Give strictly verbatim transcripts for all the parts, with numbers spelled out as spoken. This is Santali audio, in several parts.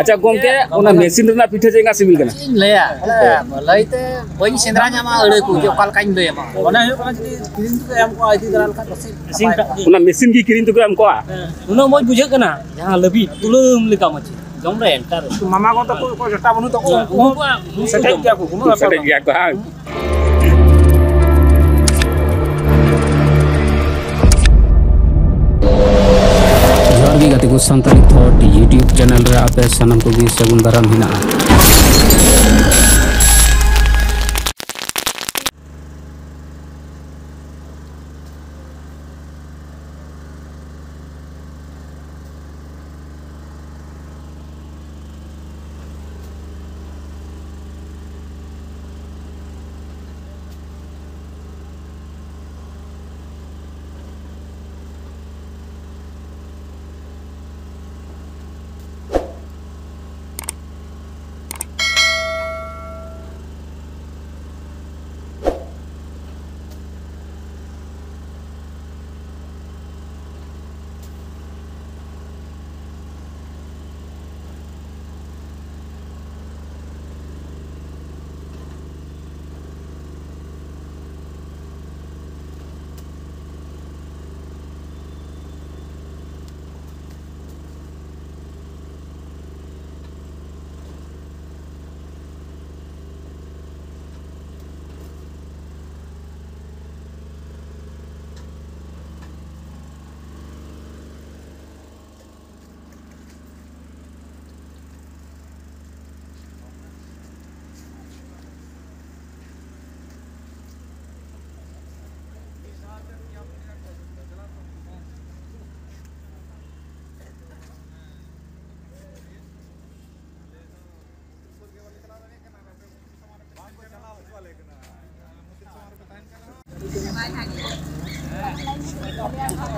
ᱟᱪᱪᱷᱟ ᱜᱚᱝᱠᱮ, ᱚᱱᱟ ᱢᱮᱥᱤᱱ ᱨᱮᱱᱟᱜ ᱯᱤᱴᱷᱟᱹ ᱪᱮᱫ ᱞᱮᱠᱟ ᱥᱤᱵᱤᱞ ᱠᱟᱱᱟ? ᱪᱮᱫ ᱤᱧ ᱞᱟᱹᱭᱟ, ᱵᱚᱞᱮ ᱞᱟᱹᱭᱛᱮ ᱵᱟᱹᱧ ᱥᱮᱸᱫᱽᱨᱟ ᱧᱟᱢᱟ ᱟᱹᱲᱟᱹ ᱠᱚ, ᱡᱮ ᱚᱠᱟ ᱞᱮᱠᱟᱧ ᱞᱟᱹᱭ ᱟᱢᱟ᱾ ᱢᱚᱱᱮ ᱦᱩᱭᱩᱜ ᱠᱟᱱᱟ ᱡᱩᱫᱤ ᱠᱤᱨᱤᱧ ᱛᱮᱠᱚ ᱮᱢ ᱠᱚᱣᱟ, ᱤᱫᱤ ᱫᱟᱨᱟ ᱞᱮᱠᱷᱟᱱ ᱯᱟᱥᱮᱡ ᱱᱟᱯᱟᱭ ᱠᱚᱜᱼᱟ᱾ ᱚᱱᱟ ᱢᱮᱥᱤᱱ ᱜᱮ ᱠᱤᱨᱤᱧ ᱛᱮᱠᱚ ᱮᱢ ᱠᱚᱣᱟ? ᱦᱮᱸ, ᱩᱱᱟᱹᱜ ᱢᱚᱡᱽ ᱵᱩᱡᱷᱟᱹᱜ ᱠᱟᱱᱟ, ᱡᱟᱦᱟᱸ ᱞᱟᱹᱵᱤᱫ ᱛᱩᱞᱟᱹᱢ ᱞᱮᱠᱟ ᱢᱟᱹᱪᱤ ᱡᱚᱢ ᱨᱮ ᱮᱱᱴᱟᱨ᱾ ᱢᱟᱢᱟ ᱜᱚ ᱛᱟᱠᱚ ᱚᱠᱚᱭ ᱡᱚᱴᱟ ᱵᱟᱹᱱᱩᱜ ᱛᱟᱠᱚ, ᱩᱱᱠᱩ ᱦᱚᱸ ᱩᱱᱠᱩᱣᱟᱜ ᱢᱩᱸ ᱥᱮᱴᱮᱡ ᱥᱩᱛᱟᱹᱢ᱾ ᱜᱮᱭᱟ ᱠᱚ, ᱦᱟᱝ? ᱡᱚᱦᱟᱨ ᱜᱮ ᱜᱟᱛᱮ ᱠᱚ, ᱥᱟᱱᱛᱟᱲᱤ ᱛᱷᱚᱴ YouTube ᱪᱮᱱᱮᱞ ᱨᱮ ᱟᱯᱮ ᱥᱟᱱᱟᱢ ᱠᱚᱜᱮ ᱥᱟᱹᱜᱩᱱ ᱫᱟᱨᱟᱢ ᱦᱮᱱᱟᱜᱼᱟ᱾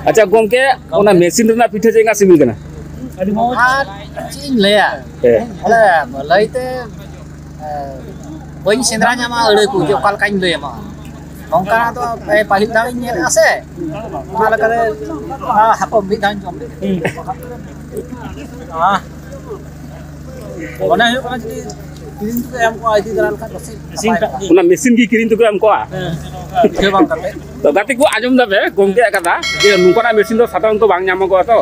ᱟᱪᱪᱷᱟ ᱜᱚᱝᱠᱮ, ᱚᱱᱟ ᱢᱮᱥᱤᱱ ᱨᱮᱱᱟᱜ ᱯᱤᱴᱷᱟᱹ ᱪᱮᱫ ᱞᱮᱠᱟ ᱥᱤᱵᱤᱞ ᱠᱟᱱᱟ? ᱟᱹᱰᱤ ᱢᱚᱡᱽ᱾ ᱟᱨ ᱪᱮᱫ ᱤᱧ ᱞᱟᱹᱭᱟ? ᱦᱮᱸ᱾ ᱵᱚᱞᱮ ᱞᱟᱹᱭᱛᱮ, ᱮ, ᱵᱟᱹᱧ ᱥᱮᱸᱫᱽᱨᱟ ᱧᱟᱢᱟ ᱟᱹᱲᱟᱹ ᱠᱚ, ᱡᱮ ᱚᱠᱟ ᱞᱮᱠᱟᱧ ᱞᱟᱹᱭ ᱟᱢᱟ᱾ ᱱᱚᱝᱠᱟᱱᱟᱜ ᱫᱚ, ᱮ, ᱯᱟᱹᱦᱤᱞ ᱫᱷᱟᱣ ᱤᱧ ᱧᱮᱞᱮᱫᱼᱟ ᱥᱮ, ᱚᱱᱟ ᱞᱮᱠᱟᱛᱮ, ᱟ, ᱦᱟᱯᱮ ᱢᱤᱫ ᱫᱷᱟᱣ ᱤᱧ ᱡᱚᱢ ᱞᱮᱜᱮ᱾ ᱦᱩᱸ᱾ ᱟ᱾ ᱢᱚᱱᱮ ᱦᱩᱭᱩᱜ ᱠᱟᱱᱟ ᱡᱩᱫᱤ ᱠᱤᱨᱤᱧ ᱛᱮᱠᱚ ᱮᱢ ᱠᱚᱣᱟ ᱤᱫᱤ ᱫᱟᱨᱟ ᱞᱮᱠᱷᱟᱱ ᱯᱟᱥᱮᱡ ᱱᱟᱯᱟᱭ ᱠᱚᱜᱼᱟ᱾ ᱚᱱᱟ ᱢᱮᱥᱤᱱ ᱜᱮ ᱠᱤᱨᱤᱧ ᱛᱮᱠᱚ ᱮᱢ ᱠᱚᱣᱟ᱾ ᱦᱮᱸ, ᱤᱭᱟᱹ ᱵᱟᱝ ᱠᱟᱛᱮ᱾ ᱛᱚ ᱜᱟᱛᱮ ᱠᱚ, ᱟᱸᱡᱚᱢ ᱫᱟᱯᱮ, ᱜᱚᱢᱠᱮ ᱟᱠᱟᱫᱟ ᱡᱮ ᱱᱚᱝᱠᱟᱱᱟᱜ ᱢᱮᱥᱤᱱ ᱫᱚ ᱥᱟᱫᱷᱟᱨᱚᱱᱛᱚ ᱵᱟᱝ ᱧᱟᱢᱚᱜᱚᱜᱼᱟ᱾ ᱛᱚ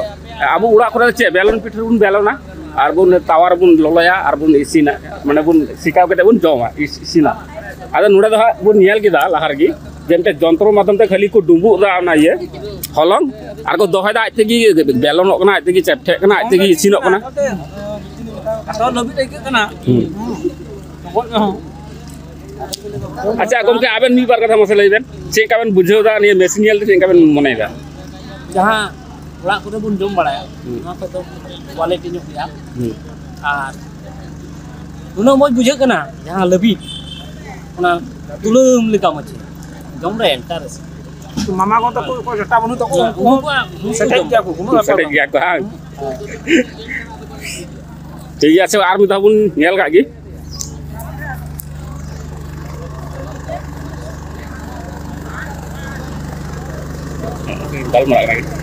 ᱟᱵᱚ ᱚᱲᱟᱜ ᱠᱚᱨᱮ ᱫᱚ ᱪᱮᱫ, ᱵᱮᱞᱚᱱ ᱯᱤᱴᱷᱟᱹ ᱵᱚᱱ ᱵᱮᱞᱚᱱᱟ ᱟᱨ ᱵᱚᱱ ᱛᱟᱣᱟ ᱨᱮᱵᱚᱱ ᱞᱚᱞᱚᱭᱟ ᱟᱨ ᱵᱚᱱ ᱤᱥᱤᱱᱟ, ᱢᱟᱱᱮ ᱵᱚᱱ ᱥᱮᱠᱟᱣ ᱠᱟᱛᱮ ᱵᱚᱱ ᱡᱚᱢᱟ, ᱤᱥ- ᱤᱥᱤᱱᱟ᱾ ᱟᱫᱚ ᱱᱚᱰᱮ ᱫᱚ ᱦᱟᱸᱜ ᱵᱚᱱ ᱧᱮᱞ ᱠᱮᱫᱟ ᱞᱟᱦᱟ ᱨᱮᱜᱮ ᱡᱮ ᱢᱤᱫᱴᱮᱡ ᱡᱚᱱᱛᱨᱚ ᱢᱟᱫᱽᱫᱷᱚᱢ ᱛᱮ ᱠᱷᱟᱹᱞᱤ ᱠᱚ ᱰᱩᱸᱵᱩᱜ ᱮᱫᱟ ᱚᱱᱟ ᱤᱭᱟᱹ ᱦᱚᱞᱚᱝ, ᱟᱨ ᱠᱚ ᱫᱚᱦᱚᱭᱮᱫᱟ, ᱟᱡ ᱛᱮᱜᱮ ᱵᱮᱞᱚᱱᱚᱜ ᱠᱟᱱᱟ, ᱟᱡ ᱛᱮᱜᱮ ᱪᱮᱯᱴᱷᱮᱜ ᱠᱟᱱᱟ, ᱟᱡ ᱛᱮᱜᱮ ᱤᱥᱤᱱᱚᱜ ᱠᱟᱱᱟ᱾ ᱟᱫᱚ ᱞᱟᱹᱵᱤᱫ ᱟᱹᱭᱠᱟᱹᱜ ᱠᱟᱱᱟ᱾ ᱦᱩᱸ᱾ ᱞᱚᱵᱚᱫ ᱨᱮᱦᱚᱸ᱾ ᱟᱪᱪᱷᱟ ᱜᱚᱢᱠᱮ, ᱟᱵᱮᱱ ᱢᱤᱫ ᱵᱟᱨ ᱠᱟᱛᱷᱟ ᱢᱟᱥᱮ ᱞᱟᱹᱭ ᱵᱮᱱ, ᱪᱮᱫ ᱞᱮᱠᱟ ᱵᱮᱱ ᱵᱩᱡᱷᱟᱹᱣ ᱮᱫᱟ ᱱᱤᱭᱟᱹ ᱢᱮᱥᱤᱱ ᱧᱮᱞ ᱛᱮ, ᱪᱮᱫ ᱞᱮᱠᱟ ᱵᱮᱱ ᱢᱚᱱᱮᱭᱮᱫᱟ? ᱡᱟᱦᱟᱸ ᱚᱲᱟᱜ ᱠᱚᱨᱮ ᱵᱚᱱ ᱡᱚᱢ ᱵᱟᱲᱟᱭᱟ, ᱦᱩᱸ᱾ ᱱᱚᱣᱟ ᱠᱷᱚᱡ ᱫᱚ ᱠᱣᱟᱞᱤᱴᱤ ᱧᱚᱜ ᱜᱮᱭᱟ᱾ ᱦᱩᱸ᱾ ᱟᱨ ᱩᱱᱟᱹᱜ ᱢᱚᱡᱽ ᱵᱩᱡᱷᱟᱹᱜ ᱠᱟᱱᱟ, ᱡᱟᱦᱟᱸ ᱞᱟᱹᱵᱤᱫ, ᱚᱱᱟ ᱛᱩᱞᱟᱹᱢ ᱞᱮᱠᱟ ᱢᱟᱪᱷᱟ ᱡᱚᱢ ᱨᱮ ᱮᱱᱴᱟᱨᱮᱥ᱾ ᱢᱟᱢᱟ ᱜᱚ ᱛᱟᱠᱚ ᱚᱠᱚᱭ ᱡᱚᱴᱟ ᱵᱟᱹᱱᱩᱜ ᱛᱟᱠᱚ, ᱩᱱᱠᱩ ᱦᱚᱸ ᱩᱱᱠᱩᱣᱟᱜ ᱩᱱᱠᱩ ᱥᱮᱴᱮᱡ ᱡᱚᱢ᱾ ᱜᱮᱭᱟ ᱠᱚ, ᱠᱳᱱᱳ ᱵᱮᱯᱟᱨ ᱥᱮᱴᱮᱡ ᱵᱟᱝ᱾ ᱜᱮᱭᱟ ᱠᱚ, ᱦᱟᱝ? ᱴᱷᱤᱠ ᱜᱮᱭᱟ, ᱟᱪᱪᱷᱟ, ᱟᱨ ᱢᱤᱫ ᱫᱷᱟᱣ ᱵᱚᱱ ᱧᱮᱞ ᱠᱟᱜ ᱜᱮ᱾ ᱜᱟᱞᱢᱟᱨᱟᱜ ᱠᱟᱱᱟ᱾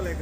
Thank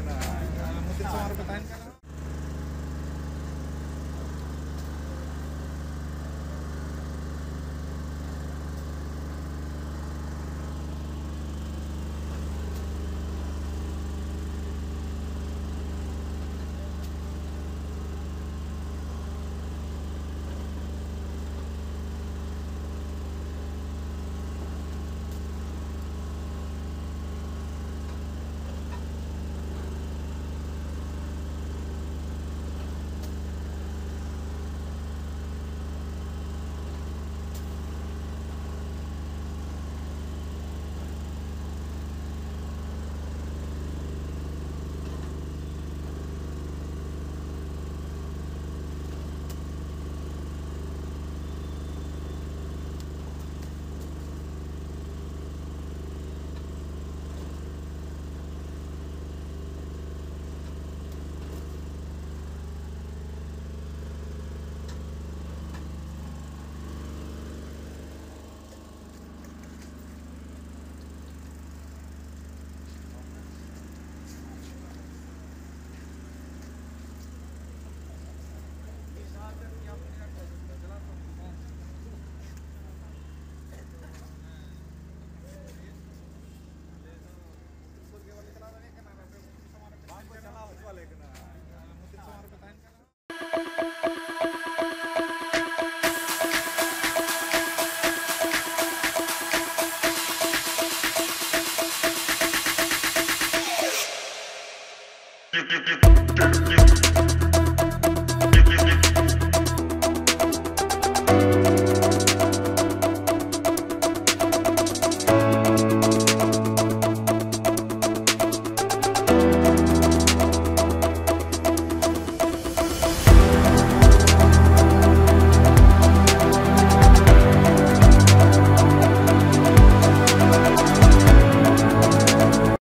you.